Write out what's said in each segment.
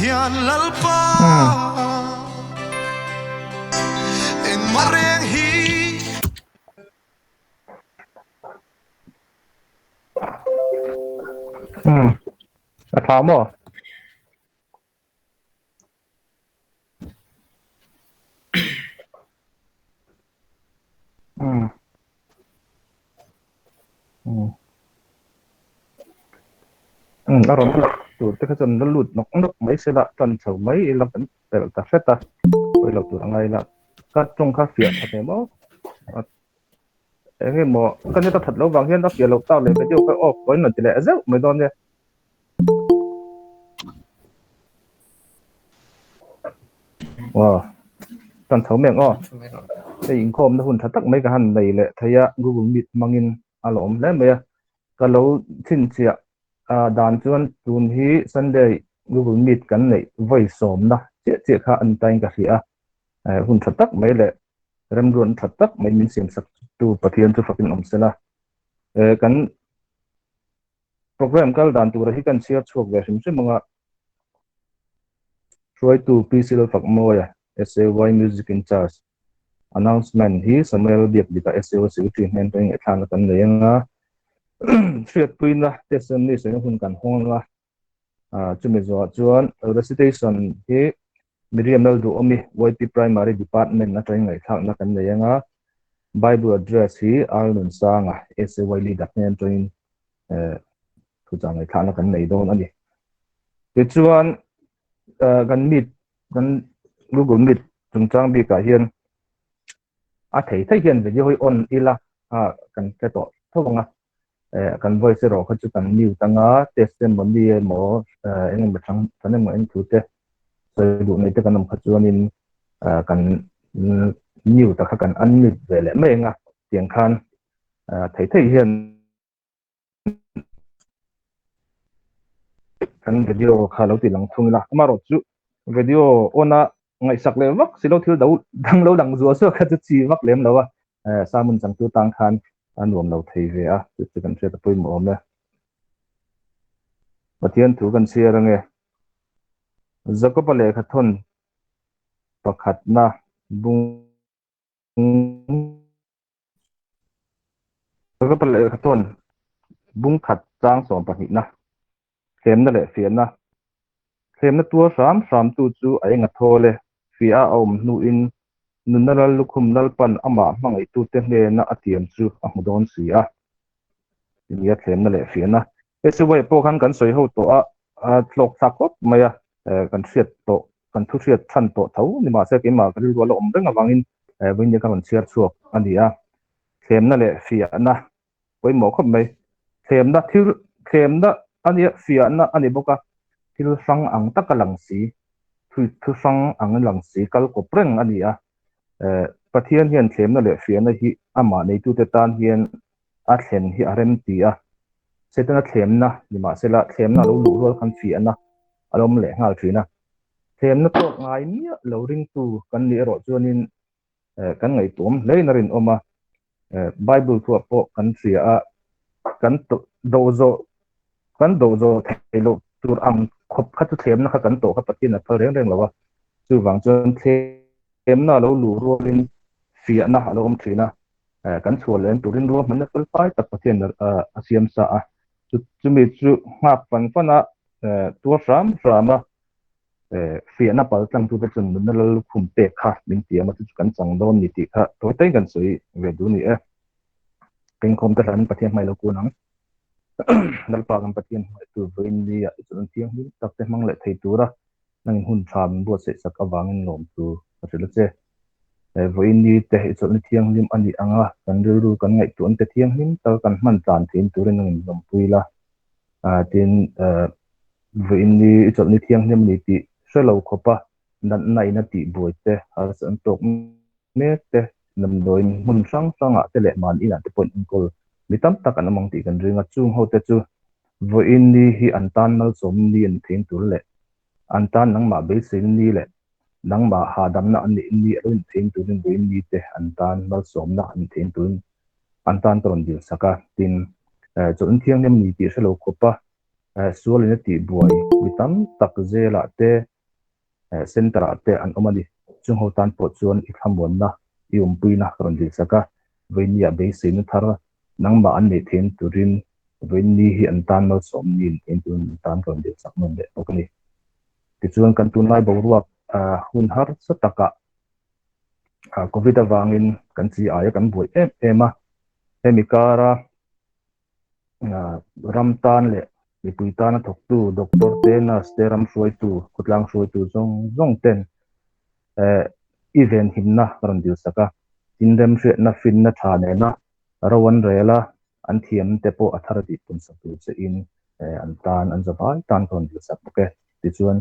hian Lalpa engmah reng hi. Umm a tha maw? Umm umm umm a rawn lut tur te kha chuan la lut nawk nawk mai se la tan chho mai ila kan pelh ta hret a pawi lo tur a ngai la ka tawng kha fiah tha ve maw eng nge maw ka net a that loh vang hian a fiah loh tak leh video kha off pawhin rawn ti leh zeuh mai dawn nia. Aw tan tho mek aw hei inkhawmna hun tha tak mai ka han nei leh thei a Google Meet hmangin a la awm hle mai a ka lo chhinchhiah dan chuan tun hi Sunday Google Meet kan neih vawi sawmna chiah chiah kha a ni tain ka hria a hun tha tak mai leh remruatna tha tak mai min siam sak tu Pathian chu fakin awm sela kan Program kal dan tura hi kan chhiar chhuak ve hrim hrim anga hruaitu PC Lalfakmawia, SAY Music in Charge, Announcement hi Samuel Biakdika, SAY Secretary hnen pawhin ngaihthlakna kan nei anga hriatpuina testimony sawina hun kan hawng anga chumi zawhah chuan recitation hi Miriam Lalduhawmi, YP Primary Department atangin ngaihthlakna kan nei anga Bible address hi Arnunsanga, SAY Leader hnen atangin thuchah ngaihthlakna kan nei dawn a ni. Tichuan kan meet kan Google Meet chungchang bikah hian a thei thei hian video hi on ila a kan hre tawh tho ang a kan voice erawh kha chu kan mute anga testimony emaw eng emaw chang chan emaw eng thu te sawi duh nei te kan awm kha chuanin kan mute a kha kan unmute ve leh mai ang a tiang khan thei thei hian kan video kha lo ti lang thung ila amarawh chu video on a ngaihsak leh vak si lo thil do dang lo lang zuah zuah kha chu chi vak lem lo a sermon changtu tang khan a nuam lo thei ve a chu chu kan hriat a pawimawh awm e Pathian thu kan chhiar ange Jakoba lehkha thawn pakhatna bung Jakoba lehkha thawn bung khat chang sawm pahnihna thlemna leh fiahna thlemna tuar hram hram tu chu a enga thawl e fiah a awm hnuin nunna lal lukhum Lalpan amah hmangaihtute hnena a tiam chu a hmu dawn si a. Nia thlemna leh fiahna Hei Siwai pawh khan kan sawi ho tawh a, a tlawk thlak khawp mai a, kan hriat tawh, kan thu hriat chhan tawh tho ni mahse keimah ka rilru a la awm reng avangin vawiin ka rawn chhiar chhuak a ni a. Thlemna leh fiahna pawimawh khawp mai. Thlemna thil thlemna a nia fiahna a ni bawk a, thil hrang ang taka lang si, thu hrang ang lang si kal kawp reng a ni a. Pathian hian thlemna leh fiahna hi amah neitute tan hian a thlen hi a rem ti a, Setana thlemna ni mahsela thlemna a lo luh rual khan fiahna a lo awm leh nghal thin a. Thlemna tawk ngai miah lo ringtu kan nih erawh chuanin kan ngaihtuam hlein a rinawm a, Bible thuah pawh kan hria a, kan do zawh kan do zawh theih loh tur ang khawp kha chu thlemna kha kan tawh kha Pathian a phal reng reng lo a, chuvang chuan thlemna a lo luh rualin fiahna a lo awm thin a. Kan chhuah leh turin ruahmanna fel fai tak Pathian a siam sa a, chumi chu nghak fan fan a, tuar hram hram a, fiahna pal tlangtute chuan nunna lal lukhum pek kha min tiam a, chu chu kan chang dawn ni tih kha tawi tawiin kan sawi ve duh a ni e. Pengkhawm te hlanin Pathian hmai lo kun ang. Lalpa kan Pathian hmaitu vawiin ni ah i chawlh thianghlim tak te hmang leh thei tura nangin hun tha min buatsaih sak avangin lawm tur ka hrilh a che. Vawiin ni te i chawlhni thianghlim a nih anga kan rilru kan ngaihtuahna te thianghlim taka kan hman tlan theih turin nangin min awmpui la. Tin, vawiin ni i chawlhni thianghlim a ni tih hre lo khawpa natna in a tih buai te, harsa an tawk mek te, damdawiin hmun hrang hrangah te leh mahni inah te pawhin enkawl mi tam tak an awm ang tih kan ring a. Chung ho te chu vawiin ni hi an tan malsawm ni an theih tur leh an tan nangmah beiseina ni leh nangmah hahdamna an nih ni a lo intheih turin vawiin ni te an tan malsawmna an intheih turin an tan ka rawn dil sak a. Tin, chawlhni thianghlim a ni tih hre lo khawpa. Sualin a tihbuai mi tam tak zelah te, Centre ah te an awm a ni. Chung ho tan pawh chuan i thlamuanna, i awmpuina ka rawn dilsak a, vawinia beiseina thar nangmah an neih theihna turin vawiinni hi an tan malsawm ni in theihna turin an tan ka rawn dilsak nawn leh bawk a ni. Tichuan kan tunlai boruak hun harsa takah Covid avangin kan chi aia kan buai em em a, hemi kara ram tan leh mipui tana thawktu doctor te, nurse te, ram hruaitu, khawtlang hruaitu zawng zawng ten eh i venhimna ka rawn dilsak a, inremhriatna finna tha nena ro an rel a, an thiam te pawh a thar a tih punsak tur che in eh an tan an zavai tan ka rawn dilsak bawk e. Tichuan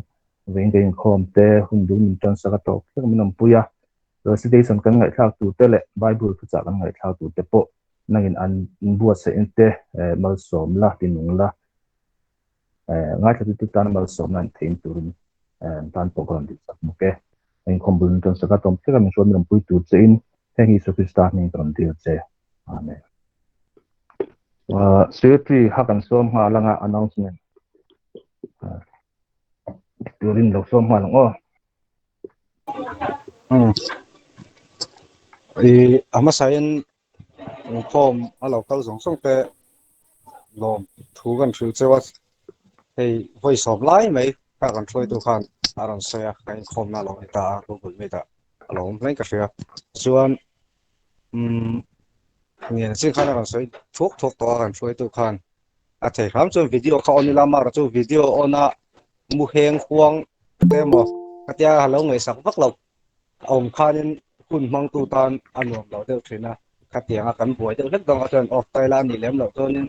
veng ka inkhawm te hun dul min tansak a tawk thleng min awmpui a, recitation kan ngaihthlak tur te leh Bible thuchah kan ngaihthlak tur te pawh nangin an buatsaih te malsawm la, tinung la, ngaithlatute tan malsawmna an theih turin an tan pawh ka rawn dihsak bawk e. Inkhawm bul min ṭansak a, tlawm thleka min hruai min rawn pui tur chein heng hi Isua Krista hming ka rawn dil che. Amen. Secretary kha kan sawm nghal anga announcement turin lo sawm nghal ang aw. I a hmasain Inkhawm a lo kal zawng zawng te lawm thu kan hrilh cheu a, hei vawi sawm lai mai kha kan hruaitu khan a rawn sawi a, kan inkhawmna a lo ni ta a, Google Meet ah a lo awm hlein ka hria. Chuan umm ngen chin khan a rawn sawi thuak thuak tawh a kan hruaitu khan a thei hram chuan video kha on ila amaherawh chu video on a mu heng huang te emaw ka tia a lo ngaihsak vak lo. A awm khanin hun hmangtu tan a nuam lo deuh thin a, khatianga kan buai deuh hlek dawng ah chuan off ta ila a nih lem loh chuanin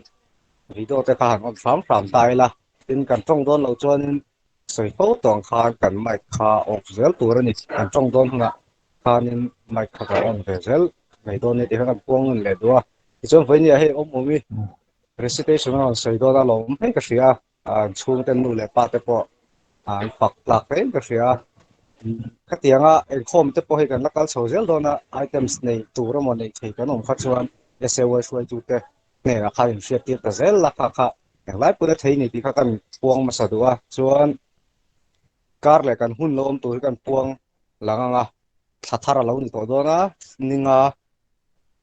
video te kha han on hram hram ta ila, tin kan tawng dawn loh chuanin sawi fo tawng khan kan mic kha off zel tur a ni, kan tawng dawn hunah khanin mic kha kan on ve zel mai dawn a ni tih kha kan puang nawn leh duh a, tichuan vawinia hei awm awm i recitation a rawn sawi dawn a lawm hei ka hria a. An chhungte nu leh pa te pawh an fak tlak reng ka hria. Khatianga inkhawm te pawh hi kan la kal chho zel dawn a, items nei tur emaw nei thei kan awm kha chuan SAY hruaitute hnenah khan inhriat tir ta zel la kha kha englai pawn a thei ni tih kha kan puang hmasa duh a, chuan kar leh kan hun lo awm tur hi kan puang lang ang a, thla thar a lo ni tawh dawn a, ninga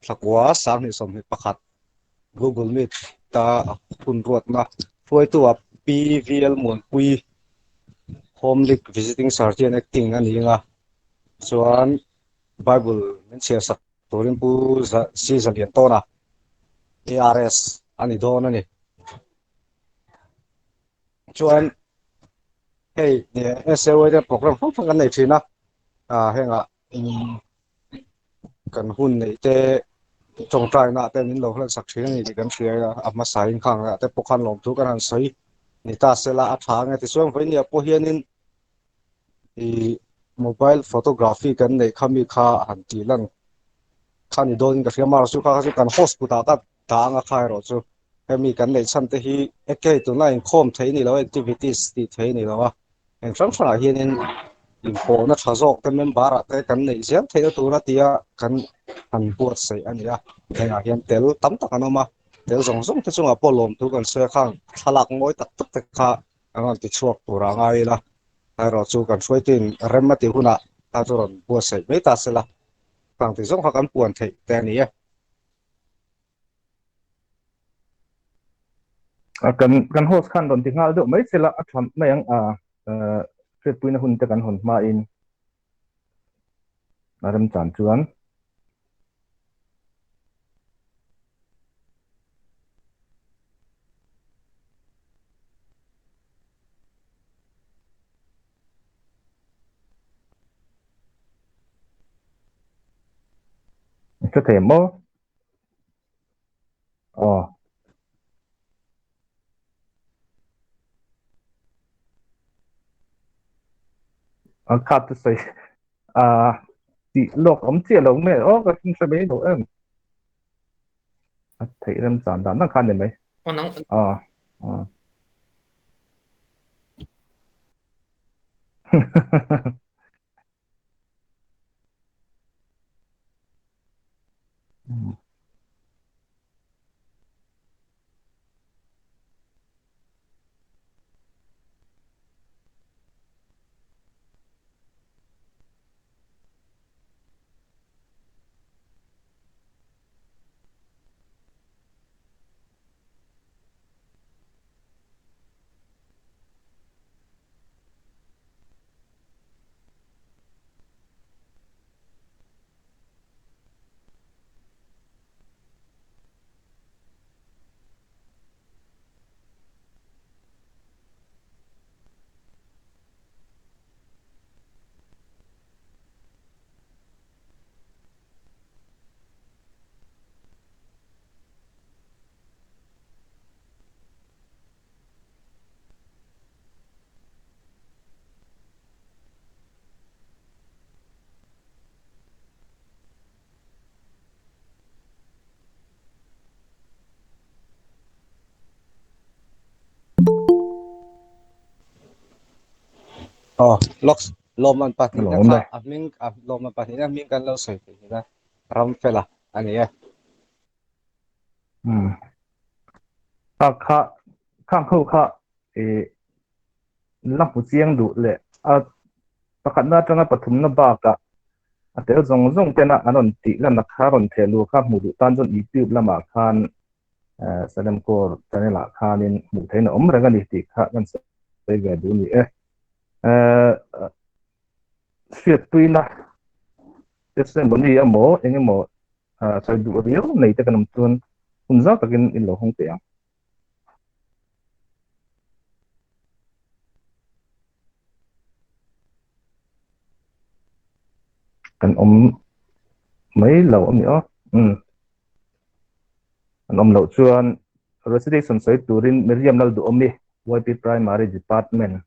thlakua 2021. Google Meet ta hun ruatna hruaitu ah PVL Muanpui Home League Visiting Surgeon Acting a ni ang a, chuan Bible min chhiar sak turin Pu Si Zalian Tawna ARS a ni dawn a ni. Chuan hei SAY te program hrang hrang kan nei thin a, hengah Kan hun neih te tawngtaina te min lo hlan sak thin a ni tih kan hria a, a hmasa in khang ah te pawh khan lawmthu kan han sawi ni ta sela a tha ang e. Tichuan vawinia pawh hianin ih mobile photography kan neih kha mi kha han tih lan kha ni dawnin ka hria a, mahse kha chu kan host kutah ka dah ang a kha erawh chu hemi kan neih chhan te hi eke tunlai inkhawm thei a ni lo a activities tih thei a ni lo a. Eng hrang hrangah hianin inpawhna tha zawk te member ah te kan neih zel theihna tura tia kan han buatsaih a ni a, hengah hian tel tam tak an awm a, tel zawng zawng te chungah pawh lawmthu kan sawi a, khang thlalak ngawi tak tak te kha an rawn ti chhuak tur a ngai ila, erawh chu kan hruaituin rem a tih hunah kha chu rawn buatsaih mai ta sela, khang ti zawng kha kan puan theih te a ni e. Kan kan host khan rawn ti nghal deuh mai che la a tha mai ang a hriatpuina hun te kan hawn hmain a remchan chuan. Hre thei maw? Aw. A khat te sawi a tih lawk awm chiah lo nge aw ka hre mai lo em. A theih rem chan dan dan khan ni mai. Aw nang. Aw. Aw. Aw, lawks, lawmman pahnihna kha a hming, lawmman pahnihna hming kan lo sawi theih hmel a, Ramfela a ni e. Umm. Kha kha, khang ho kha i la hmu chiang duh leh a pakhatna atanga pathumna bakah a tel zawng zawng tena an rawn tih lanna kha rawn theh luh kha hmuh duh tan chuan YouTube lamah khan Salem Core channel ah khanin hmuh theihna awm reng a ni tih kha kan sawi ve duh a ni e. Hriatpuina testimony emaw eng emaw sawi duh riau nei te kan awm chuan hun zau takin in lo hawng teh ang. Kan awm mai lo a ni aw. Umm. An awm loh chuan recitation sawi turin Miriam Lalduhawmi, YP Primary Department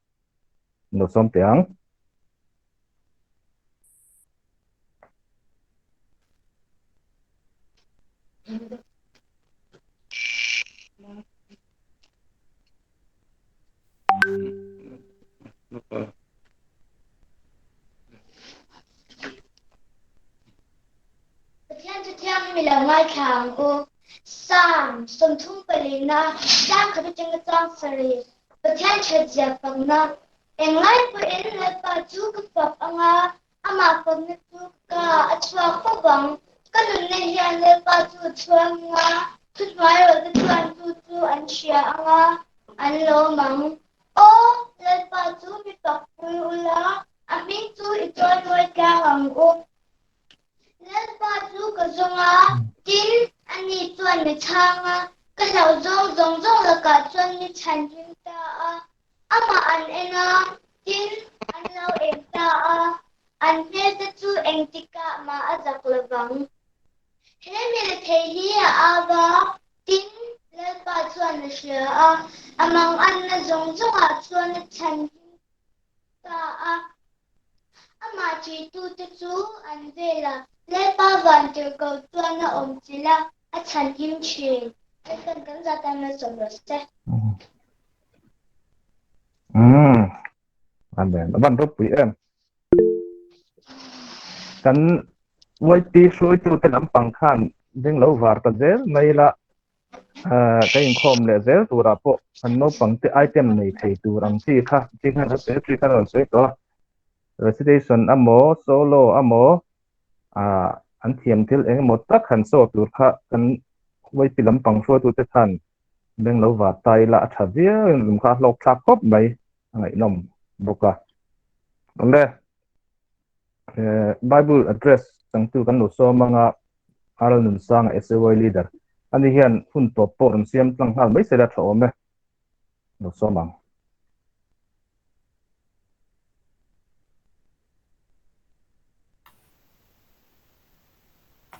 lo sawm teh ang. Pathian chu thianghlim i lo ngaithla ang u. Psalm 34 chang khat atanga chang sarih Pathian thatzia fakna Englai pawhin Lalpa chu ka fak anga, amah fakna chu ka ka a chhuak fo vang. Ka nunna hian Lalpa chu a chhuang anga, thuhnuairawlhte chuan chu chu an hria anga, an lawm ang. Aw, Lalpa chu mi fakpui ula, a hming chu i chawimawi tlang ang u. Lalpa chu ka zawng a, tin, ani chuan mi chhang a, ka hlauh zawng zawng zawng lakah chuan mi chhanhim ta a. Amah an en a, tin, an lo eng ta a, an hmelte chu engtikah mah a zak lo vang. He milthei hi a au va, tin, Lalpa chuan a hria a, a manganna zawng zawngah chuan a chhanhim ta a. Amah ṭihtute chu an vel a, Lalpa vantirhkoh chuan a awm chilh a, a chhanhim ṭhin. Lalpan kan zat a malsawm rawh se. Umm. Amen. A van ropui em. Kan YP hruaitute lampang khan ding lo var ta zel mai la ka inkhawm leh zel turah pawh kan naupang te item nei thei tur ang chi kha chi khan a sawi chi khan a rawn sawi tawh a. Recitation emaw solo emaw an thiam thil eng emaw tak han show tur kha kan YP lampang hruaitute khan beng lo var ta ila a tha viau in rum kha a hlawk thlak khawp mai a ngaihnawm bawk a. Awle Bible address changtu kan lo sawm anga Aral Nunsanga SAY leader ani hian hun tawp pawh rawn siam tlang nghal mai sela tha awm e lo sawm ang.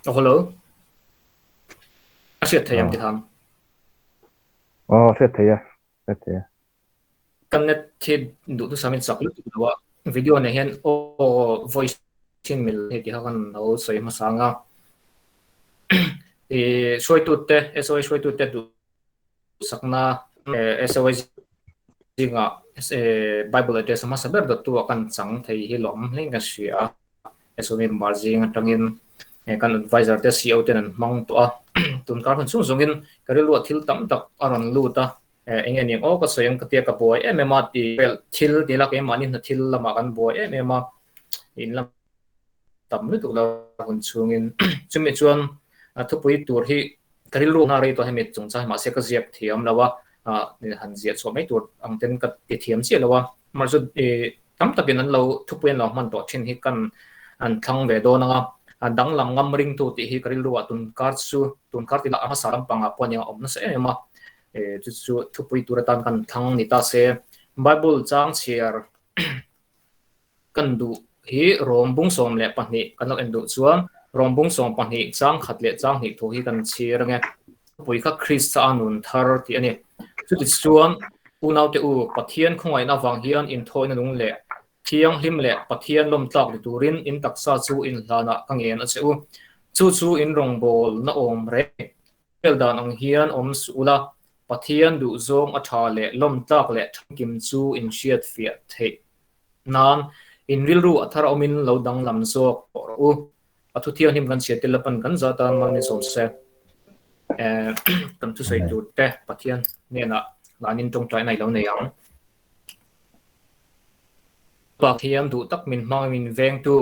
Oh, hello. A hriat thei ang tikhan. Oh, hriat thei a. Hriat thei a. Kan net hi duh thu samin chak lutuk lo a. Video nei hian aw voice in mil hei ti kha kan lo sawi hmasa anga. I hruaitute, SOA hruaitute duh sakna SOA zingah Bible address hmasa ber dawttu ah kan chang thei hi lawm hle ka hria a. SOA member zing atangin kan advisor te CO ten an hmang tawh a. Tunkar hun chhung zawngin ka rilruah thil tam tak a rawn lut a. Eng nge niang aw ka sawi ang ka tia ka buai em em a ti vel thil ti ila keimahni hna thil lamah kan buai em em a. In lam tam lutuk lo hun chhungin chumi chuan thupui tur hi ka rilru na rei tawh hemi chungchang hi mahse ka ziak thiam lo a han ziah chhuah mai tur ang ten ka ti thiam chiah lo a mahse tam takin an lo thupui an lo hman tawh thin hi kan an thlang ve dawn anga a danglam ngam ringtu tih hi ka rilru ah tunkar chu tunkar tih lah a hmasa lampangah pawh ania awm nasa em em a chu chu thupui tur atan kan thlang ni ta se Bible chang chhiar Kan duh hi Rom bung 12 kan lo en duh chuan Rom bung 12 chang khat leh chang hnih thu hi kan chhir ange. Thupui kha Krista a nun thar tih a ni. Chutichuan unaute u, Pathian khawngaihna avang hian inthawina nung leh thianghlim leh Pathian lawmtlak ni turin in taksa chu inhlanah ka ngen a che u. Chu chu in rawngbawlna awm reng vel dan ang hian awm suh ula, Pathian duhzawng a tha leh lawmtlak leh thankim chu in hriatfiah theih. Nan, in rilru a thar awmin lo danglam zawk tawh rawh u. A thu thianghlim kan chhiat te lapan kan zah tan mal ni sawm se. Kan thusawi tur te Pathian hnenah lanin tawngtaina i lo nei ang. Pathian duh tak min hmang min vengtu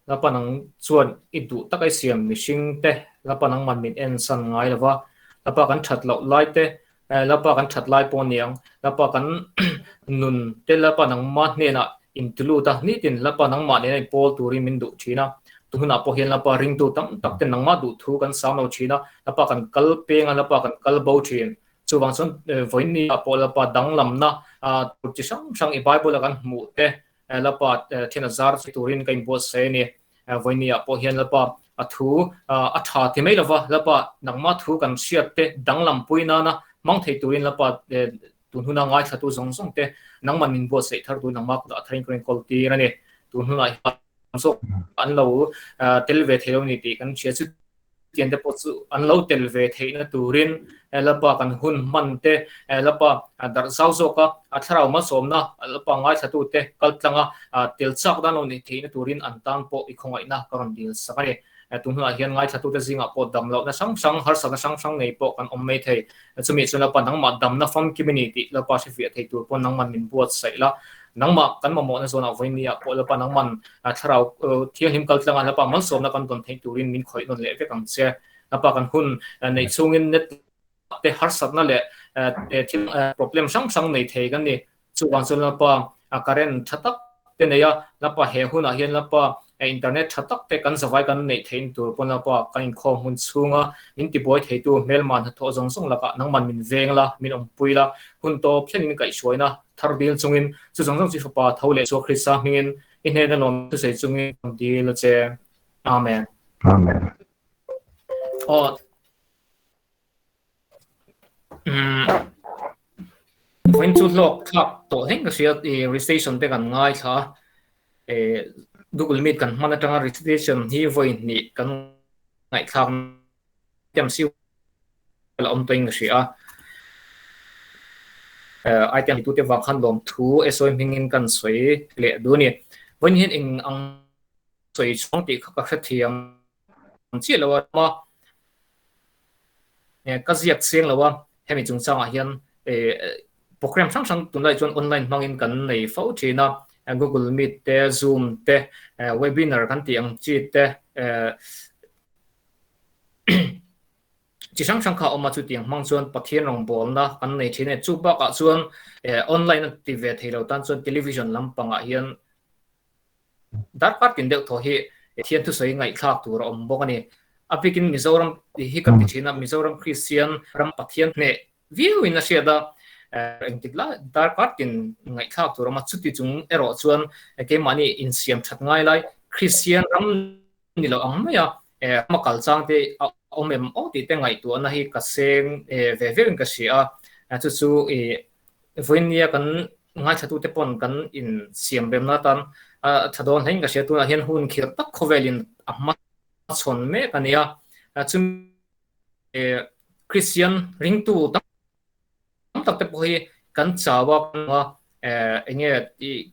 Lapa nang chuan i duh tak ai siam mihring te Lapa nangman min en san ngai lova Lapa kan that loh lai te Lapa kan that lai pawh aniang Lapa kan nun te Lapa nangma hnenah in ti lut a nitin Lapa nangmah nena in pawl turin min duh thin a tu hunah pawh hian Lapa ringtu tam tak te nangmah duh thu kan sam lo thin a Lapa kan kal peng a Lapa kan kal bo thin chuvang chuan vawiin ah pawh Lapa danglamna tur chi hrang hrang i Bible a kan hmuh te Lapa thian a zar turin ka inbuatsaih a ni. Vawiin ah pawh hian Lapa a thu a tha ti mai lova Lapa nangmah thu kan hriat te danglam pui nana hmang thei turin Lapa tun huna ngaithlatu zawng zawng te nangman min buatsaih thar tur nangmah kutah a tharin ka rawn kawl tir a ni. Tun hunah hian zawk an lo tel ve thei lo a ni tih kan hria chu tian te pawh chu an lo tel ve theihna turin Lalpa kan hun hman te Lalpa darh zau zawka a thlarau malsawmna Lalpa ngaithlatu te kal tlanga tel chak dan lo neih theihna turin an tan pawh i khawngaihna ka rawn dil sak a ni. Tun hunah hian ngaithlatute zingah pawh dam lohna hrang hrang, harsatna hrang hrang nei pawh kan awm mai thei. Chumi chuan Lalpa nangmah damna famkim i ni tih Lalpa hrefiah thei tur pawh nangman min buatsaih la. Nangmah kan mamawhna zawnah vawinia pawh Lalpa nangman thlarau thianghlim kal tlanga Lalpa malsawmna kan dawn theih turin min khawih nawn leh vek ang che. Lalpa kan hun neih chhungin net te harsatna leh thil problem hrang hrang nei thei kan ni. Chuvang chuan Lalpa current tha tak te nei a, Lalpa he hunah hian Lalpa internet tha tak te kan zavai kan neih theih tur pawn Lalpa kan inkhawm hmun chhunga min tibuai theitu hmelma hnathawh zawng zawng lakah nangman min veng la, min awmpui la, hun tawp thlengin kaihhruaina thar dil chungin chu zawng zawng chu Fapa tho leh Isua Krista hmingin i hnena lawm thusawi chungin dil a che. Amen. Amen. Aw. Vawiin chu hlawk thlak tawh hleng ka hria i registration te kan ngaithla a Google Meet kan hman atanga registration hi vawi hnih kan ngaihthlak item si la awm tawhin ka hria a item tute vang khan lawm thu e sawi hmingin kan sawi leh duh a ni vawiin hian eng ang sawi chhuang tih kha ka hrethiam chiah lo a. Ka ziak chiang lo a, hemi chungchangah hian program hrang hrang tunlai chuan online hmangin kan nei fo thin a, Google Meet te, Zoom te, webinar kan tih ang chi te, chi hrang hrang kha a awm a, chutiang hmang chuan Pathian rawngbawlna kan nei thin a ni. Chu bakah chuan online a ti ve thei lo tan chuan television lampangah hian Darkar tin deuh thaw hi Pathian thusawi ngaihthlak tur a awm bawk a ni. A bikin Mizoram tih hi ka ti thin a, Mizoram Kristian ram Pathian hneh viauin a hriat a, engtik lai darkar tin ngaihthlak tur a awm a, chuti chung erawh chuan keimahni insiam that ngai lai Kristian ram ni lo ang mai a, rama kal chang te a awm em aw tih te ngaihtuahna hi ka seng ve veuhin ka hria a, chu chu i Vawinia kan ngaithlatute pawn kan insiam remna atan a tha dawn hlein ka hria. Tunah hian hun khirh tak khawvelin a hmachhawn mek a nia. Chumi Kristian ringtu tam tak te pawh hi kan chau a, eng nge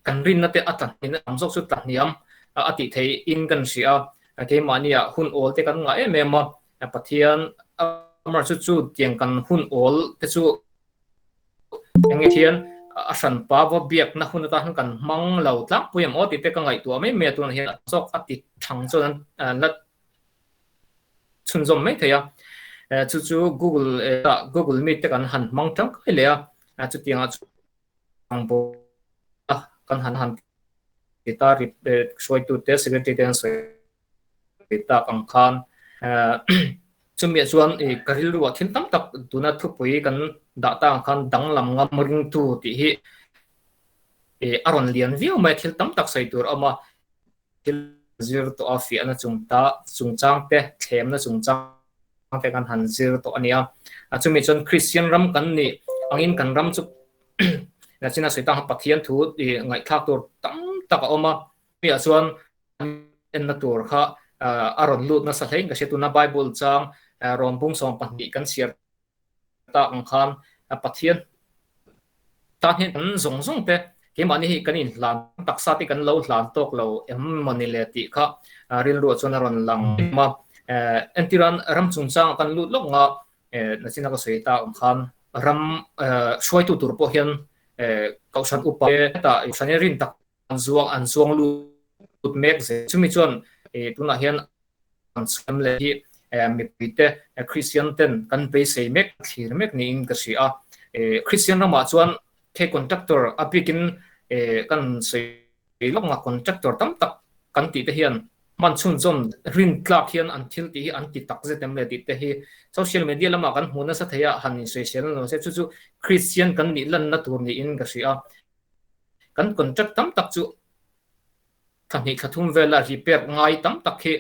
kan rinna te a tlahniam tam zawk chu tlahniam a tih theih in kan hria a. Keimahniah hun awl te kan ngah em em a, Pathian amaherawhchu chu tiang kan hun awl te chu Enge thian a hran pa va biakna hun atan khan kan hmang lo tlangpui em aw tih te ka ngaihtuah mai mai a tunah hian a zawk a ti thang chuan an la chhunzawm mai thei a chu chu Google Google Meet te kan han hmang tangkai leh a chutiangah chuan kan han han ti ta hruaitute secretary te an sawi. tak ang khan chumi ah chuan ih ka rilru ah thil tam tak tuna thupui kan dah tak ang khan danglam ngam ringtu tih hi ih a rawn lian viau mai a thil tam tak sawi tur a awm a thil zir tawh a fiahna chung ta chungchang te thlemna chungchang te kan han zir tawh a ni a chumi chuan Kristian ram kan nih angin kan ram chu nachina sawi tak ang Pathian thu ih ngaihthlak tur tam tak a awm a chumi ah chuan enna tur kha a rawn lut nasa hlein ka hria tuna Bible chang rawn bung 12 kan chhiar tak ang khan Pathian tan hian kan zawng zawng te Keimahni hi kan inhlan taksa te kan lo hlan tawk lo em mawni le tih kha rilruah chuan a rawn lang em a. Entiran ram chungchangah kan lut lawk nga nachina ka sawi ta ang khan ram hruaitu tur pawh hian kohhran upa te tah kohhran rin tak an zuang an zuang lut mek zel. Chumi chuan tunah hian an chham leh hi mipuite Kristian ten kan beisei mek thlir mek niin ka hria a. Kristian ramah chuan he contractor a bikin kan sawi lawk nga contractor tam tak kan tih te hian hman chhunzawm rin tlak hian an thil tih hi an ti tak zet em le tih te hi social media lamah kan hmu nasa thei a, han insawisel lo se chu chu Kristian kan nih lanna tur niin ka hria a. Kan contract tam tak chu thla hnih thla thum vela repair ngai tam tak hi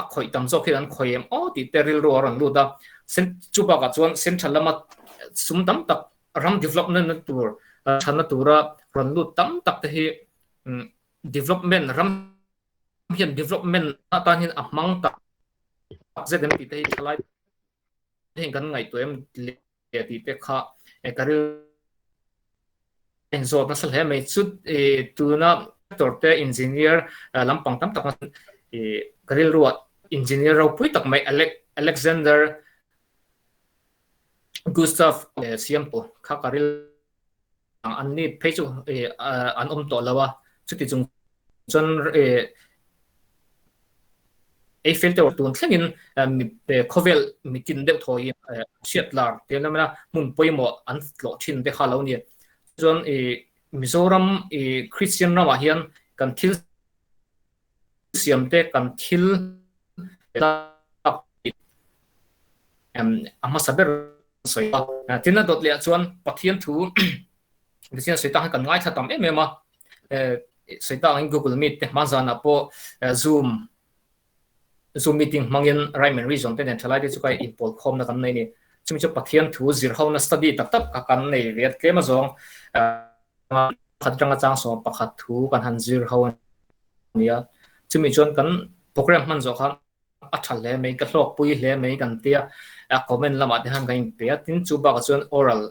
a khawih tam zawk hian an khawih em aw tih te rilru a rawn lut a. Chu bakah chuan central lama sum tam tak ram development na tur thatna tura rawn lut tam tak te hi development ram hian development atan hian a hmang tak zet em tih te hi thalai heng kan ngaihtuah em leh tih te kha ka ril zawt nasa hle mai chu tuna doctor te engineer lampang tam tak ka rilruah engineer ropui tak mai Alexander Gustav Siampu kha ka ril an ni phei chu an awm tawh lo a chuti chung chuan Eiffel Tower tun thlengin khawvel mitin deuh thaw hi hriat lar te an awm a, hmun pawimawh an tlawh thin te kha lo ni. Chuan Mizoram Christian ramah hian kan thil siam te kan thil a hmasa ber sawi a. Tin a dawt leh ah chuan Pathian thu Pathian sawi tak hi kan ngaithla tam em em a. Sawi tak angin Google Meet te hma zanah pawh Zoom Zoom meeting hmangin Rhyme and Reason te nen thalai te chu ka inpawl khawmna kan nei a ni. Chumi chu Pathian thu zir hona study tak tak kha kan nei ve a tlem azawng pakhat atanga chang 11 thu kan han zir ho a ni a. Chumi chuan kan program hman zawh khan a tha hle mai, ka hlawkpui hle mai kan tia a comment lamah te khan kan inpe a, tin chu bakah chuan oral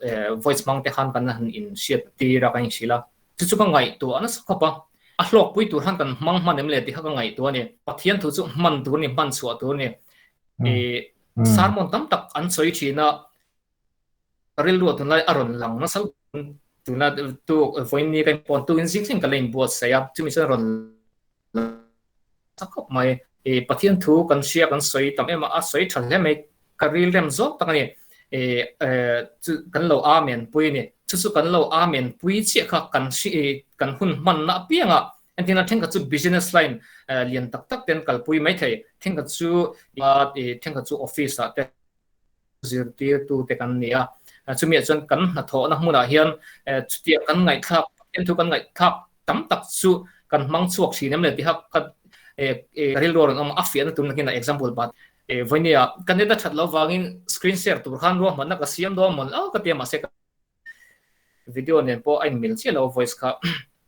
voice hmang te khan kan han inhriat tir a kan inhrilh a, chu chu ka ngaihtuah nasa khawp a, a hlawkpui tur khan kan hmang hman em le tih kha ka ngaihtuah a ni. Pathian thu chu hman tur a ni, hman chhuah tur a ni. Sermon tam tak an sawi thin a, ka rilru tunlai a rawn lang nasa tuna tu vawiin ni ka inpawn tuin zing thleng ka la inbuatsaih a, chumi chuan a rawn lang khawp mai. Pathian thu kan hria kan sawi tam em a, a sawi tha hle mai, ka rilrem zawk tak a ni. Chu kan lo amen pui a ni. Chu chu kan lo amen pui chiah kha kan kan hun hmanna apiangah entirna thenkhat chu business line lian tak tak te an kalpui maithei, thenkhat chu thenkhat chu office ah te zirtirtute kan ni a, chumiah chuan kan hnathawhna hmunah hian chutiang kan ngaihthlak, Pathian thu kan ngaihthlak tam tak chu kan hmang chhuak thin em le tih kha ka rilru a rawn awm a, a fiahna tur nakin a example bat vawinia ka net a that loh vangin screen share tur khan ruahmanna ka siam dawn mawn lo ka ti a mahse ka video nen pawh a inmil chiah lo voice kha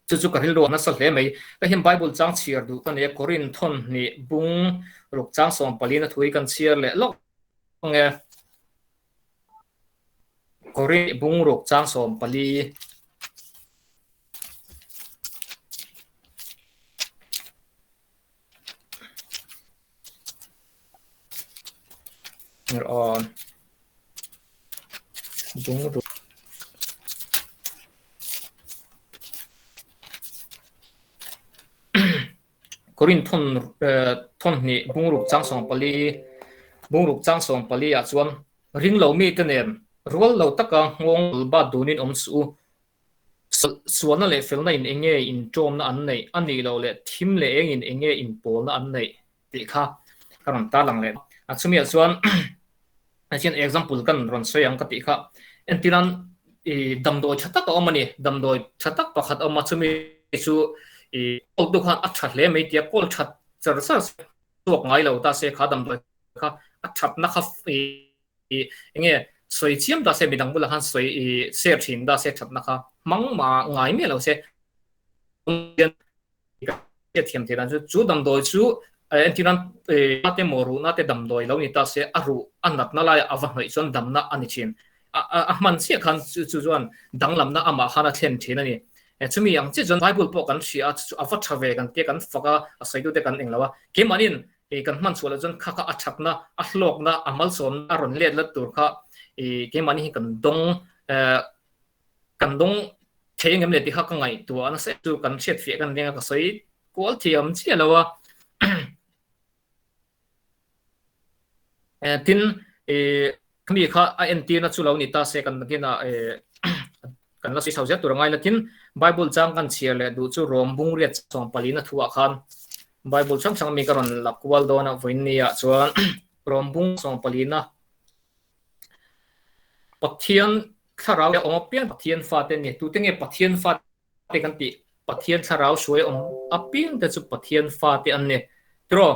chu chu ka rilru a nasa hle mai ka hian Bible chang chhiar duh ka nei a Korin thawn hnih bung ruk chang 14 na thu hi kan chhiar leh lawk nge Korin bung ruk chang 14 Awn bung ruk Korin thawn thawn hnih bung ruk chang 14 bung ruk chang 14 ah chuan ring lo mite nen rual lo taka nghawng bat dunin awm suh u. Sualna leh felna in enge inṭawmna an neih a nih loh leh thim leh eng in enge inpawlna an neih tih kha ka rawn tarlang leh a. Chumiah chuan hetiang example kan rawn sawi ang ka tih kha entiran i damdawi tha tak a awm a ni. Damdawi tha tak pakhat a awm a, chumi chu i kawl tu khan a tha hle mai tia kawl that char char chhuak ngai lo ta se kha damdawi kha a thatna kha i Enge sawi chiam ta se midang bulah khan sawi i share thin ta se thatna kha hmang ma ngai miah lo se hriat thiam theih dan chu chu damdawi chu entir nan te maw ruhna te damdawi lo ni ta se a ruh a natna laiah a va hnawih chuan damna a ni thin a hman chiah khan chu chuan danglamna amah khan a thlen thin a ni. Chumi ang chiah chuan Bible pawh kan hria a, chu chu a va tha ve kan tia kan fak a, a sawitute kan eng lo a. Keimahniin kan hman chhuah loh chuan kha kha a thatna, a hlawkna, a malsawmna a rawn let lat tur kha keimahni hi kan dawng kan dawng thei engem le tih kha ka ngaihtuah a nasa chu kan hriatfiah kan ring a, ka sawi kual thiam chiah lo a. Tin, khami kha a entirna chu lo ni ta se kan nakinah kan la sawi chho zel tur a ngai la. Tin, Bible chang kan chhiar leh duh chu Rom bungriat sawmpalina thuah khan Bible hrang hrang mi ka rawn la kual dawn a vawiinniah chuan Rom bung sawmpalina Pathian thlarau awm apiang Pathian fate a ni. Tute nge Pathian fate kan tih? Pathian thlarau hruai awm apiang te chu Pathian fate an ni. Tiraw?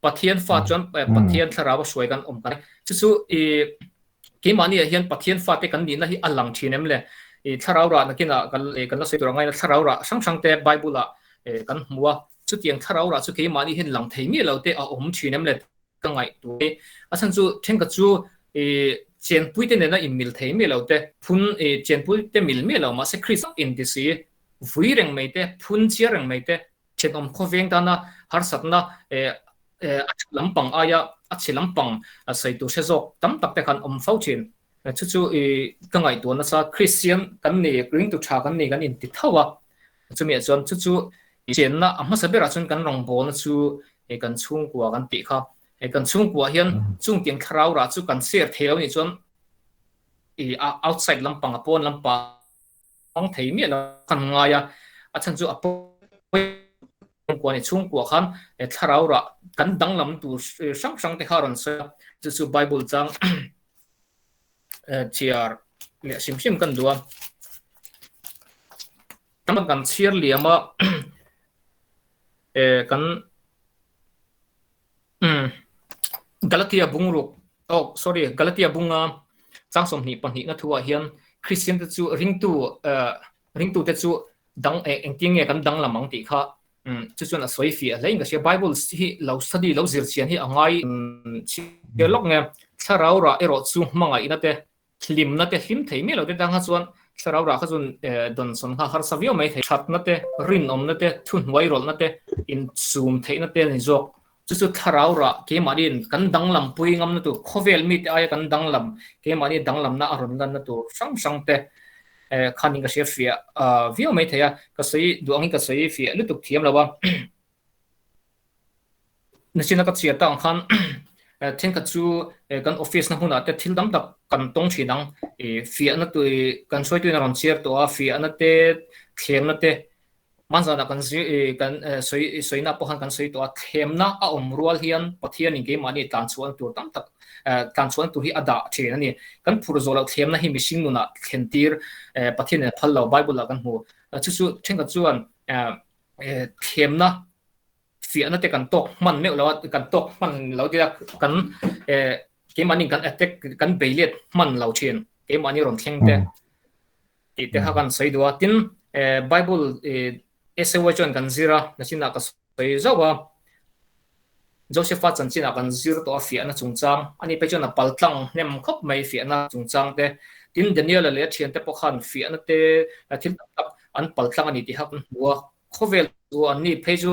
Pathian fa chuan Pathian thlarau a hruai kan awm kan chu chu i keimahni ah hian Pathian fate kan nihna hi a lang thin em le? I thlarau rah nakinah kan kan la sawi tur a ngaina thlarau rah hrang hrang te Bible ah kan hmu a, chutiang thlarau rah chu keimahni hian lang thei miah lo te a awm thin em le? Ka ngaihtuah hi a chhan chu thenkhat chu i chenpui te nena inmil thei miah lo te, phun i chenpui te mil miah lo mahse Krista inti si vui reng mai te, phun chiar reng mai te, thenawm khawveng tana harsatna a tha lampang aia a chhe lampang sawi tur hre zawk tam tak te khan awm fo thin. Chu chu i ka ngaihtuah nasa Kristian kan ni, ringtu tha kan ni kan inti tho a, Chumi ah chuan chu chu chenna a hmasa berah chuan kan rawngbawlna chu hei kan chhungkua kan tih kha. Hei kan chhungkua hian chungtiang thlarau rah chu kan share thei lo nih chuan i outside lampang a pawn lampang hmang thei miah lo kan ngai a. A chhan chu a chhungkua ni chhungkua khan thlarau rah kan danglam tur hrang hrang te kha a rawn sawi a. Chu chu Bible chang chhiar leh hrim hrim kan duh a. Tam kan chhiar liam a kan Galatia bungruk oh sorry Galatia bunga chang 22 na thuah hian Christian te chu ringtu ringtu te chu dang engtin nge kan danglam ang tih kha chu chuan a sawi fiah hle in ka hria. Bible hi lo study lo zir chian hi a ngai chhiar lawk nge thlarau rah erawh chu hmangaihna te Hlimna te hlim thei miah lo te tang kha chuan thlarau rah kha chuan dawnsawn kha harsa viau mai thei. Thatna te, rinawmna te, thuhnuai rawlhna te, insum theihna te a ni zawk. Chu chu thlarau rah keimahniin kan danglam pui ngamna tur, khawvel mite aia kan danglam, keimahni danglamna a rawn lanna tur hrang hrang te khanin ka hria fiah viau mai thei a. Ka sawi duh angin ka sawi fiah lutuk thiam lo a. Nachina ka chhiar tak ang khan thenkhat chu kan office na hmunah te thil tam tak kan tawng thin ang. Fiahna tui kan hruaituin a rawn chhiar tawh a, fiahna te, thlemna te hmanzanah kan zir kan sawi sawina pawh khan kan sawi tawh a, thlemna a awm rual hian Pathianin keimahni tlanchhuahna tur tam tak tlanchhuahna tur hi a dah thin a ni. Kan phur zawh loh thlemna hi mihring nunah thlen tir Pathianin a phal lo Bible ah kan hmu. Chu chu thenkhat chuan thlemna fiahna te kan tawk hman meuh lo a, kan tawk hman lo tia kan keimahni kan attack kan bei let hman lo thin keimahni rawn thleng te tih te kha kan sawi duh a. Tin, Bible SAY chuan kan zir a, nachinah ka sawi zauh a, Josepha chanchinah kan zir tawh a fiahna chungchang, ani phei chuan a paltlang hnem khawp mai fiahna chungchang te. Tin, Daniela leh a thiante pawh khan fiahna te thil tam tak an paltlang a ni tih kha kan hmu a. Khawvel chu an ni phei chu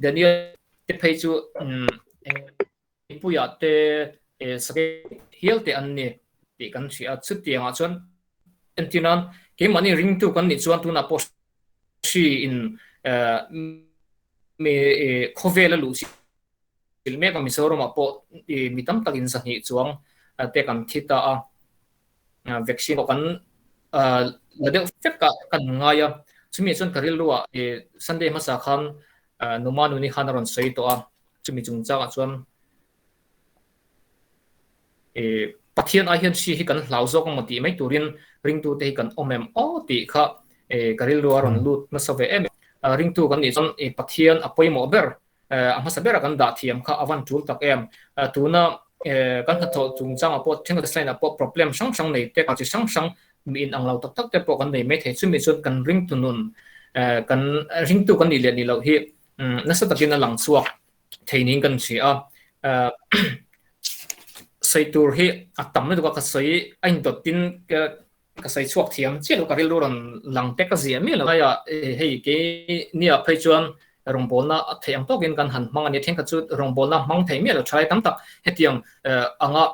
Daniel te phei chu engpuiah te sakei hial te an ni tih kan hria a. Chutiangah chuan entir nan keimahni ringtu kan nih chuan tunah pawh hri in khawvel a luh chilh mek a Mizoramah pawh mi tam takin zahnih chuang te kan thi ta a. Vaccine pawh kan la deuh vek a kan ngai a, chumi chuan ka rilru ah Sunday hmasa khan Numa nuni khan a rawn sawi tawh a, chumi chungchangah chuan Pathian ai hian hri hi kan hlau zawk ang maw tih mai turin ringtute hi kan awm em aw tih kha ka rilru a rawn lut nasa ve em em. Ringtu kan nih chuan Pathian a pawimawh ber A hmasa berah kan dah thiam kha a van tul tak em. Tuna kan hnathawh chungchangah pawh thenkhat sign ah pawh problem hrang hrang nei te, chi hrang hrang mi in ang lo tak tak te pawh kan nei mai thei. Chumi chuan kan ringtu nun, kan ringtu kan nih leh nih loh hi nasa takin a lang chhuak thei niin kan hria a. Sawi tur hi a tam lutuk a, ka sawi a indawtin. Ka sawi chhuak thiam chiah lo, ka rilru rawn lang te ka ziah miah lo. Aia hei kei nia phei chuan rawngbawlna a theih ang tawkin kan han hmang a ni. Thenkhat chu rawngbawlna hmang thei miah lo thalai tam tak hetiang anga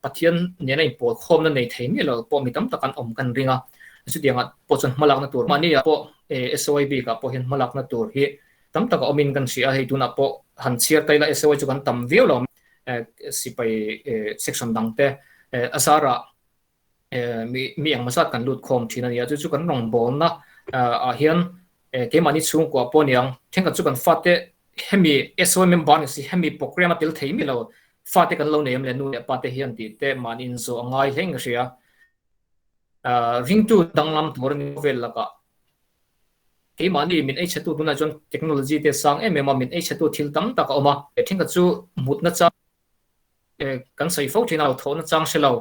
Pathian nena inpawl khawmna nei thei miah lo pawh mi tam tak an awm kan ring a. Chutiangah pawh chuan hmalakna tur mahniah pawh SOI bikah pawh hian hmalakna tur hi tam tak a awmin kan hria a. Hei tunah pawh han chhiar ta ila SOI chu kan tam viau lo sipai section dangte a zarah mi mi engmaw zat kan lut khawm thin a ni a, chu chu kan rawngbawlna ah hian keimahni chhungkua pawh a ni ang, thenkhat chu kan fate hemi SOM member ni si hemi program a tel thei miah lo, fate kan lo nei em le nu leh pa te hian tih te mahni inzawh a ngai hle in ka hria. Ringtu danglam tur a ni vel lakah keimahni min ei chhetu tunah chuan technology te sang em em a, min ei chhetu thil tam tak a awm a, thenkhat chu mutna chang kan sawi fo thin a, thawhna chang hre lo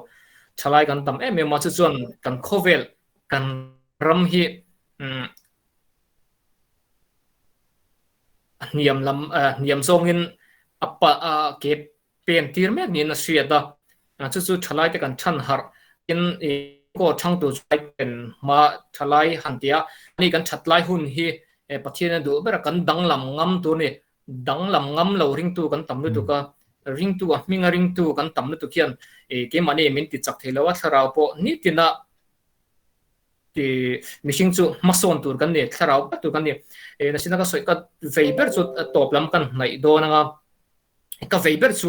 thalai kan tam em em a, chu chuan kan khawvel kan ram hi hniam lam hniam zawngin a pa a ke pen tir mek niin a hriat a, chu chu thalai te kan than harh in kaw thang tur chu pen hma thalai han ti a, ani kan that lai hun hi Pathian a duh ber a, kan danglam ngam tur a ni. Danglam ngam lo ringtu kan tam lutuk a, ringtu a hminga ringtu kan tam lutuk hian keimahni min ti chak thei lo a, thlarau pawh nitina mihring chu hmasawn tur kan ni, thlarau ber tur kan ni. Nasina ka sawi ka vei ber chu tawp lam kan hnaih dawn anga, ka vei ber chu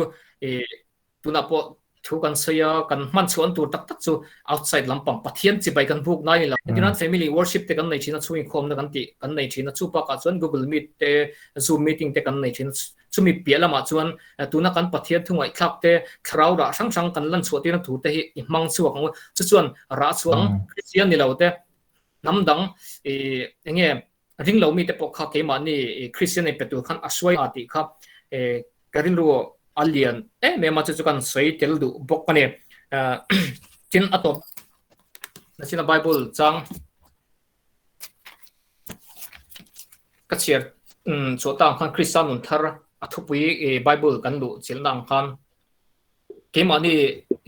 Tunah pawh thu kan sawi a, kan hman chhuah tur tak tak chu outside lampang Pathian chibai kan buk nai ni lo. Engtinan family worship te kan nei thin a, chhung inkhawmna kan tih kan nei thin a, chu bakah chuan Google Meet te, Zoom meeting te kan nei thin a. Chumi piah lamah chuan tuna kan Pathian thu ngaihthlak te, thlarau rah hrang hrang kan lan chhuah tirna tur te hi i hmang chhuak ang u. Chu chuan rah chhuah ang Kristian ni lo te, hnam dang eng nge Ring lo mite pawh kha keimahni Kristian in pe tur khan a hruai a tih kha ka rilru a lian em em a, chu chu kan sawi tel duh bawk a ni. Tin a tawp nachina Bible chang ka chhiar chhuah tang khan Krista nun thar a thupui Bible kan luh chilhna ang khan keimahni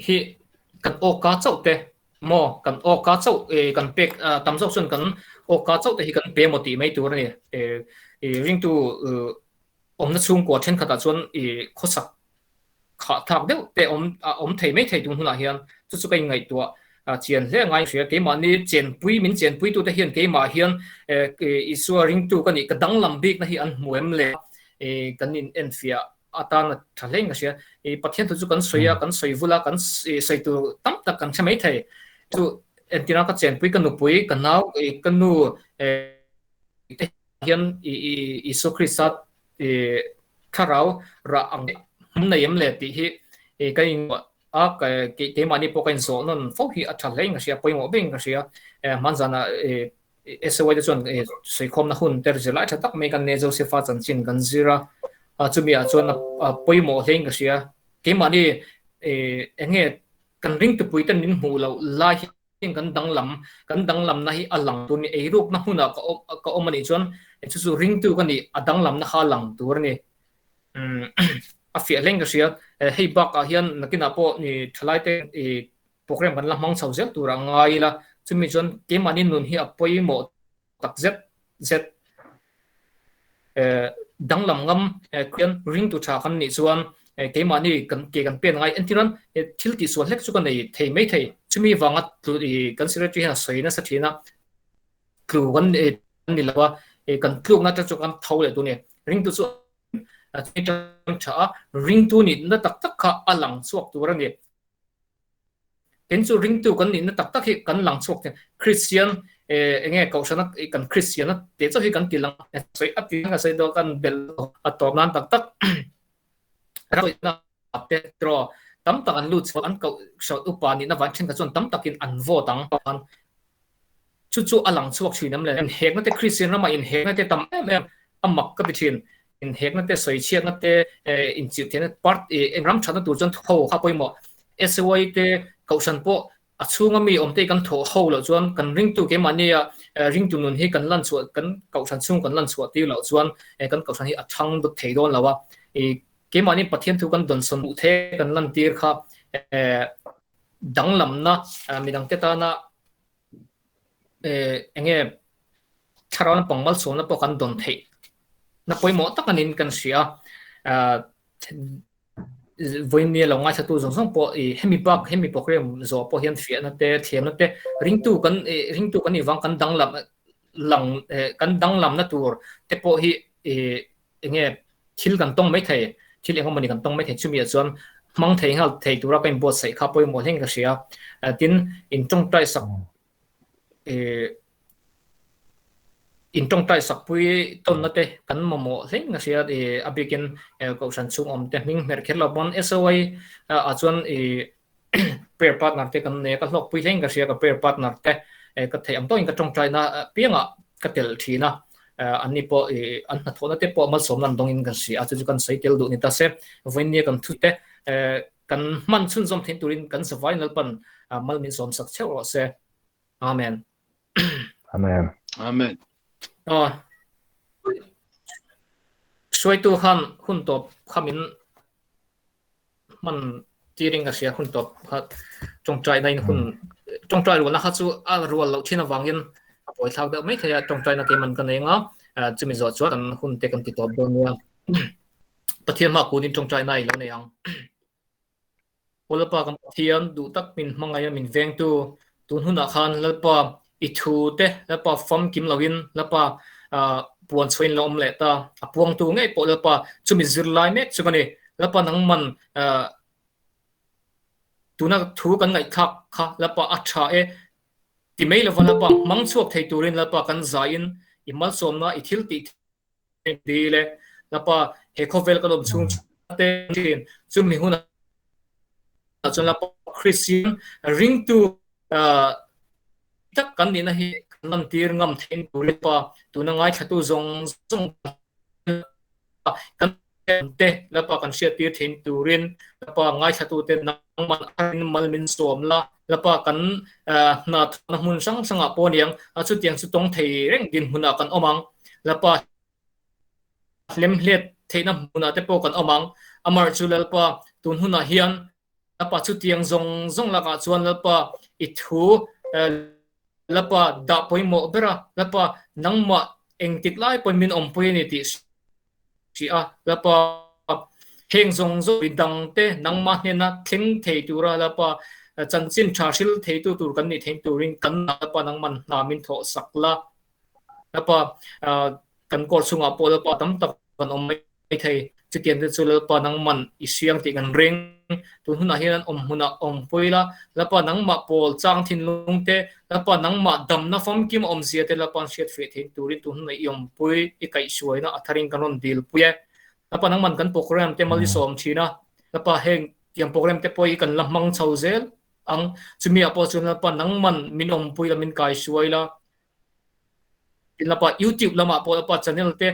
hi kan awka chauh te Maw kan awka chauh kan pek tam zawk chuan kan awka chauh te hi kan pe emaw tih mai tur a ni. Ringtu awmna chhungkua thenkhatah chuan khawsak khah thlak deuh te awm awm thei mai thei tun hunah hian chu chu ka inngaihtuah chian hle ngai hria. Keimahni chenpui min chenpuitute hian keimah hian Isua ringtu ka nih ka danglam bikna hi an hmu em le kan inenfiah atan a tha hle in ka hria. I Pathian thu chu kan sawi a, kan sawi vul a, kan sawi tur tam tak kan hre mai thei. Chu entirna ka chenpui, ka nupui, ka nau, ka nu te hian Isua Krista thlarau rah ang hmun nei em le tih hi ka inngawh a, keimahni pawh ka inzawh nawn fo hi a tha hle in ka hria, pawimawh ber in ka hria. Hmanzanah SOI te chuan sawikhawmna hun te zir lai tha tak mai kan nei Josepha chanchin kan zir a, chumi ah chuan a pawimawh hle in ka hria. Keimahni eng nge kan ringtupui ten min hmuh loh lai hian kan danglam kan danglamna hi a lang tur a ni. Eirukna hmunah ka awm ka awm anih chuan chu chu ringtu ka nih a danglamna kha a lang tur a ni. A fiah hle in ka hria. Hei bakah hian nakinah pawh thalaite Program kan la hmang chho zel tur a ngai ila, chumi chuan keimahni nun hi a pawimawh tak zet zet. Danglam ngam khian ringtu tha kan nih chuan keimahni kan ke kan pen ngai. Entirnan thil tihsual hlek chu ka nei thei mai thei. Chumi vanga tlu kan secretary hian a sawi nasa thin a, tlu kan ni lo a, kan tlukna te chu kan tho leh tur a ni. Ringtu chu tha a, ringtu nihna tak tak kha a lang chhuak tur a ni. Tin chu ringtu kan nihna tak tak hi kan lang chhuak thei. Kristian eng nge kohhrana kan Kristiana teh chauh hi kan ti lang sawi a ti a sawi dawn kan belh a tawp nan tak tak te draw tam tak an lut chhuak an kohhran upa nihna van thenkhat chuan tam takin an vote ang. Chu chu a lang chhuak thin em le? Inhekna te Kristian ramah inhekna te tam em em a mak ka ti thin. Inhekna te, sawichhiatna te, inchirhthehna part eng ram thatna tur chuan tho kha pawimawh. SAY te kohhran pawh a chhunga mi awmte hi kan thawh ho loh chuan kan ringtu keimahnia ringtu nun hi kan lan chhuah kan kohhran chhung kan lan chhuah tir loh chuan kan kohhran hi a thang dawt thei dawn lo a. Keimahni Pathian thu kan dawnsawn duh the kan lan tir kha danglamna midangte tana. Enge thlarau lampang malsawmna pawh kan dawn theih na pawimawh tak anin kan hria a. Vawinia lo ngaithlatu zawng zawng pawh i hemi bak hemi program zawh pawh hian fiahna te thiamna te ringtu kan ringtu kan nih vang kan danglam lang kan danglamna tur te pawh hi i enge thil kan tawng mai thei thil eng emawni kan tawng mai thei chumi ah chuan hmang thei nghal thei tura ka inbuatsaih kha pawimawh hleng ka hria tin in tawngtai sak In tawngtai sakpui tawnna te kan mamawh hleng a hria i a bikin kohhran chhung awm te hming hmerh kher lo pawn SOI ah chuan i prayer partner te kan nei a ka hlawkpui hleng ka hria ka prayer partner te ka theih ang tawkin ka tawngtaina piangah ka tel thin a anni pawh i an hnathawhna te pawh malsawmna an dawngin kan hria a chu chu kan sawi tel duh ni ta se vawinia kan thu te kan hman chhunzawm theih turin kan zavai Lalpan mal min sawmsak cheuh rawh se. Amen. Amen. Amen. Aw. Hruaitu khan hun tawp kha min hman tirin ka hria hun tawp kha tawngtaina in hun tawngtai rualna kha chu a rual loh thin avangin a pawi thlak deuh mai thei a tawngtaina keiman ka nei anga chumi zawh chuan kan hun te kan ti tawp dawn nia. Pathian hma kunin tawngtaina i lo nei ang. Aw Lalpa kan Pathian, duh tak min hmangaih a min vengtu, tun hunah khan Lalpa i thu te Lalpa famkim loin Lalpa puan chhuahin la awm leh ta, a puangtu ngei pawh Lalpa chumi zirlai mek chu ka ni. Lalpa nangman tuna thu kan ngaihthlak kha Lalpa a tha e ti mai lova Lalpa hmang chhuak thei turin Lalpa kan zaiin i malsawmna i thil tih Dil e, Lapa, he khawvel ka lawm chhung te thin chumi hunah chuan Lapa Kristian ringtu tak kan nihna hi kan lantir ngam theih tur Lapa tuna ngaithlatu zawng zawng kan te Lapa kan hriattir theih turin Lapa ngaithlatu te nangman arin mal min sawm la Lapa kan hna thawhna hmun hrang hrangah pawh aniang a chutiang chu tawng thei reng dinhmunah kan awm ang. Lapa hlemhlet theihna hmunah te pawh kan awm ang. Amar chu Lalpa tun hunah hian Lapa chutiang zawng zawng lakah chuan Lalpa i thu Lapa dah pawimawh ber a, Lapa nangmah engtik lai pawhin min awmpui a ni tih hria a, Lapa heng zawng zawng midangte nangmah hnena thleng thei tura Lapa chanchin tha hril theitu tur kan nih theih turin kan Lapa nangman hna min thawh sak la. Lapa kan kawr chhungah pawh Lalpa tam tak kan awm mai thei. Chutiang te chu Lalpa nangman i hriang tih kan ring. Tun hunah hian an awm hmunah awm pui la, Lalpa nangmah pawl chang thinlung te, Lalpa nangmah damna famkim a awmzia te Lalpa'n hriat feh theih turin tun hunah i awmpui, i kaihhruaina a tharin kan rawn dil pui e. Lalpa nangman kan program te mal i sawm thin a, Lalpa heng tiang program te pawh hi kan la hmang chho zel ang. Chumi ah pawh chuan Lalpa nangman min awmpui la, min kaihhruai la. In lapa YouTube lamah pawh lapa channel te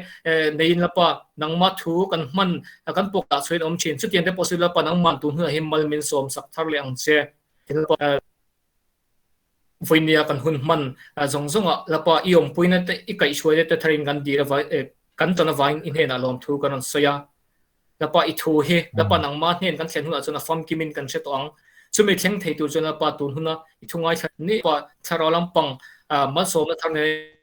neiin lapa nangma thu kan hman kan pawk dah chhuain awm thin. Chutiang te pawh chu lapa nangman tun hunah hian mal min sawm sak thar leh ang che. Vawinia kan hun hman zawng zawngah lapa i awmpuina te i kaihhruaina te tharin kan dil avai kan tawn avangin i hnenah lawmthu kan rawn sawi a. Lapa i thu hi Lapa nangma hnen kan thlen hunah chuan a famkimin kan hre tawh ang. Chumi thleng thei tur chuan Lapa tun huna i thu ngaithla ni pa thlarau lampang malsawmna thar nen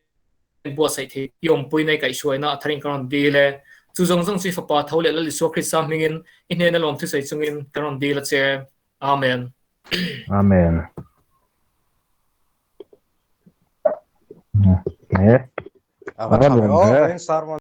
buatsaih thei i awmpuina i kaihhruaina a tharin kan rawn dil e. Chu zawng zawng chu i Fapa tho leh Lal Isua Krista hmingin i hnena lawmthusawi chungin kan rawn dil a che. Amen. Amen. Eh. A va tha ve aw, Sarmon.